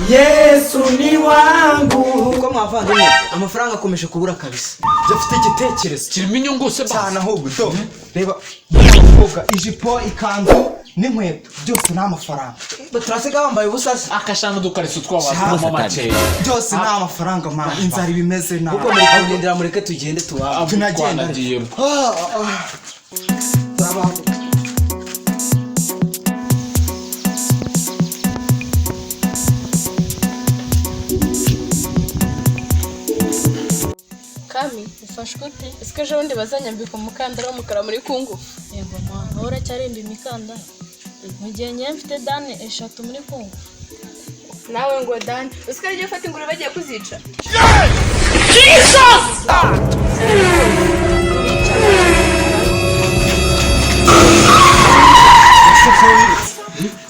Yesu ni wangu. Uko mwavandimwe, amafaranga akomeje kubura kabisa. Afite igitekerezo. Kirimo inyungu se? Cyane ahubwo. Do reba umukobwa, ijipo, ikanzu n'inkweto, byose ni amafaranga. Turasiga bambaye ubusa se? Akashana udukariso tw'abantu makeya. Byose ni amafaranga man, inzara ibimeze nabi. Ubwo muri kugendera, mureke tugende tuwabo. Tunagenda. Twanagiyemo. Turabaho. Kami, ufashwe ute? Ese ejo bundi bazanyambika umukandara w'umukara muri kungufu? Yego mama, wowe uracyarimba imikandara mu gihe ngewe mfite dan 3 muri kungu. Nawe ngo dan, uzi ko ariyo ufata ingurube bagiye kuzica?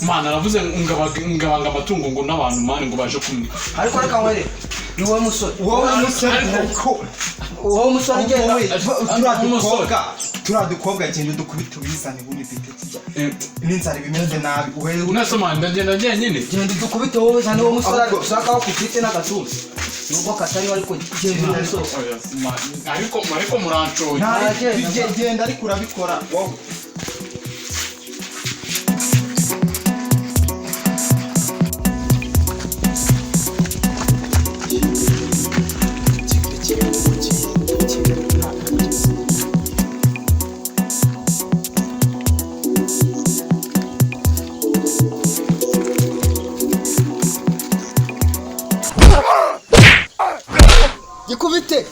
Mana, aravuze ngabanga amatungo ngo n'abantu man, ngo baje kumwe. Ariko reka nkwere, ni wowe musore. Wowe musore, ariko Wowe musore, ugenda. Wowe, turiya dukobwa genda udukubite ubizane, ubundi duhite tujya, n'inzara ibimeze nabi wewe. Nase man, ndagenda njyenyine? Genda udukubite wowe, zane uwo musore. Ahubwo- Ushaka aho kufite n'agatuza nubwo katariho, ariko genda uri umusore. Oya, man, ariko murancoye. Aragenda. Genda ariko urabikora wowe. Gikubite,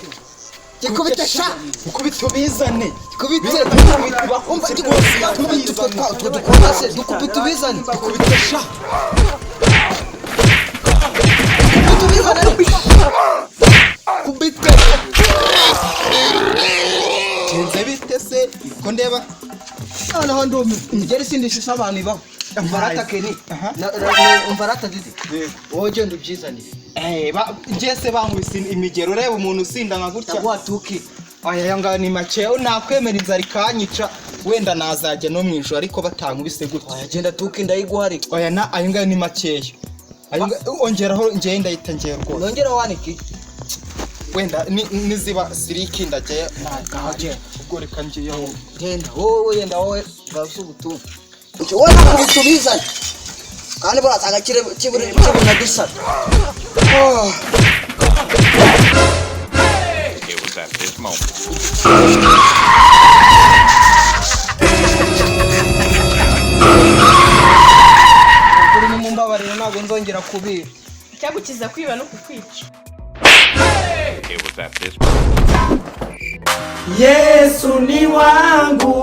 gikubite sha! Ukubite ubizane. Gikubite, umva, gikubite utwo dukobwa se, dukubite ubizane. Ukubite sha! Dukubite ubizane, kubite. Genze bite se ko ndeba? Noneho ndumiwe, ngeri sindishisha abantu ibaho. Umva rata Keni. Aha. Umva rata Didi, wowe genda ubyizanire. Eh, njye se bankubise imigero? Ureba umuntu usinda nka gutya. Ndaguha tuki. Aya, aya ngaya ni make, nakwemera inzara ikanyica, wenda nazajya no mu ijoro, ariko batankubise gutya. Oya, genda, tuki ndayiguha ariko. Oya na, ayo ngayo ni makeya. Ayo ongeraho, njyewe ndahita ngewe rwose. Nongera waniki. Wenda niziba siriki ndajyayo. Ngaho genda. Ubwo reka ngiyeho. Genda wowe, genda wowe, ngarusa ubutumwa wowe, nakubita ubizane, kandi burasanga kiburi na dusara. Oh. It was at this moment. Kuri nimumbabarire, ntabwo nzongera kubiba. Icyagukiza kwiba no kukwica. It was at this Yesu ni wangu.